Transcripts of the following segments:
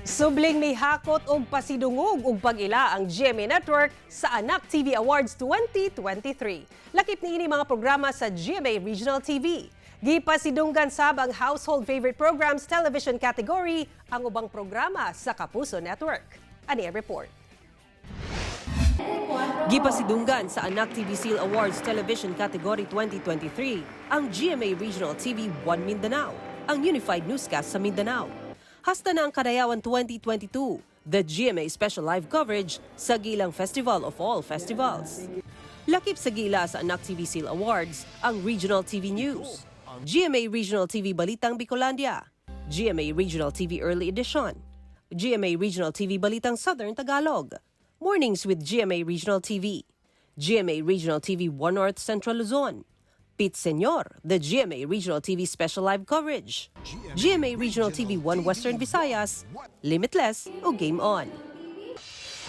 Subling mihakot og pasidungog og pag-ila ang GMA Network sa Anak TV Awards 2023. Lakip niini mga programa sa GMA Regional TV. Gipasidunggan sab ang Household Favorite Programs Television category ang ubang programa sa Kapuso Network. Ani ang report. Gipasidunggan sa Anak TV Seal Awards Television Category 2023 ang GMA Regional TV 1 Mindanao, ang Unified Newscast sa Mindanao. Hasta na ang Kadayawan 2022, the GMA Special Live Coverage sa Gilang Festival of All Festivals. Lakip sa gila sa Anak TV Seal Awards ang Regional TV News, GMA Regional TV Balitang Bicolandia, GMA Regional TV Early Edition, GMA Regional TV Balitang Southern Tagalog, Mornings with GMA Regional TV, GMA Regional TV 1 North Central Luzon, Pit Señor, the GMA Regional TV Special Live Coverage, GMA Regional TV 1 Western Visayas, Limitless o Game On.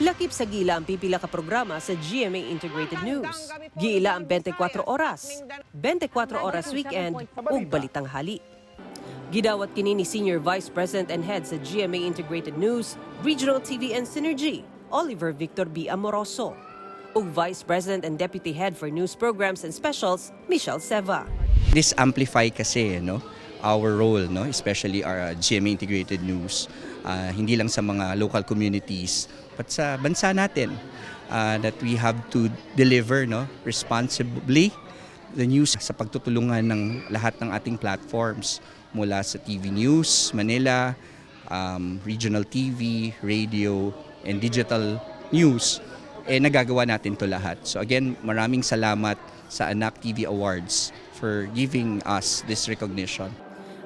Lakip sa gila ang pipila ka programa sa GMA Integrated News. Giila ang 24 Oras, 24 Oras Weekend ug Balitang Hali. Gidawat kini ni Senior Vice President and Head sa GMA Integrated News, Regional TV and Synergy, Oliver Victor B. Amoroso, ug Vice President and Deputy Head for News Programs and Specials, Michelle Seva. This amplify kasi, no, our role, no, especially our GMA Integrated News, hindi lang sa mga local communities but sa bansa natin, that we have to deliver, no, responsibly the news sa pagtutulungan ng lahat ng ating platforms mula sa TV News Manila, regional TV, radio and digital news, eh nagagawa natin to lahat. So again, maraming salamat sa Anak TV Awards for giving us this recognition.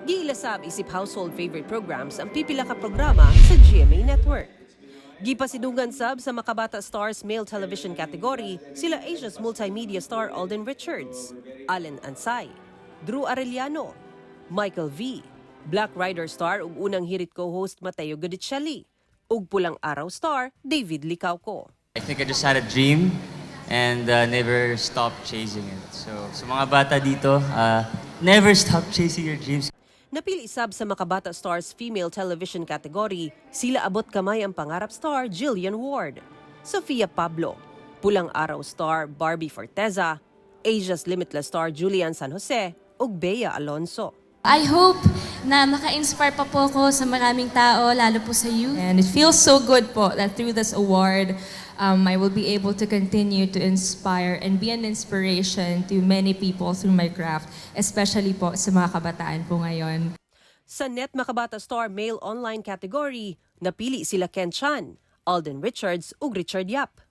Giila sab isip household favorite programs ang pipila ka programa sa GMA Network. Gipasidunggan sab sa Makabata Stars Male Television category sila Asia's multimedia star Alden Richards, Allen Ansay, Drew Arellano, Michael V, Black Rider star ug unang hirit co-host Matteo Guidicelli, ug Pulang Araw star David Licauco. I think I just had a dream and never stopped chasing it. So, sa mga bata dito, never stop chasing your dreams. Napili sab sa Makabata Stars Female Television category, sila Abot Kamay ang Pangarap star Jillian Ward, Sofia Pablo, Pulang Araw star Barbie Forteza, Asia's Limitless star Julian San Jose ug Bea Alonzo. I hope na maka-inspire pa po ako sa maraming tao, lalo po sa youth. And it feels so good po that through this award, I will be able to continue to inspire and be an inspiration to many people through my craft, especially po sa mga kabataan po ngayon. Sa Net Makabata Star Male Online category, napili sila Ken Chan, Alden Richards ug Richard Yap.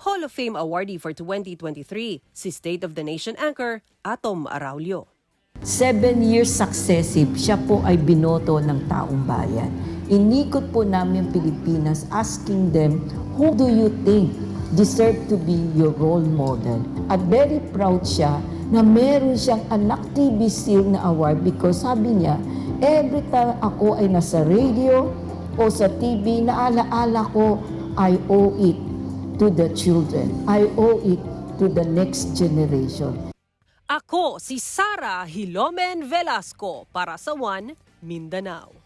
Hall of Fame awardee for 2023, si State of the Nation anchor Atom Araullo. 7 years successive, siya po ay binoto ng taong bayan. Inikot po namin ang Pilipinas asking them, "Who do you think deserve to be your role model?" At very proud siya na meron siyang Anak TV Seal na award because sabi niya, "Every time ako ay nasa radio o sa TV, naalaala ko, I owe it to the children. I owe it to the next generation." Ako si Sara Hilomen Velasco para sa One Mindanao.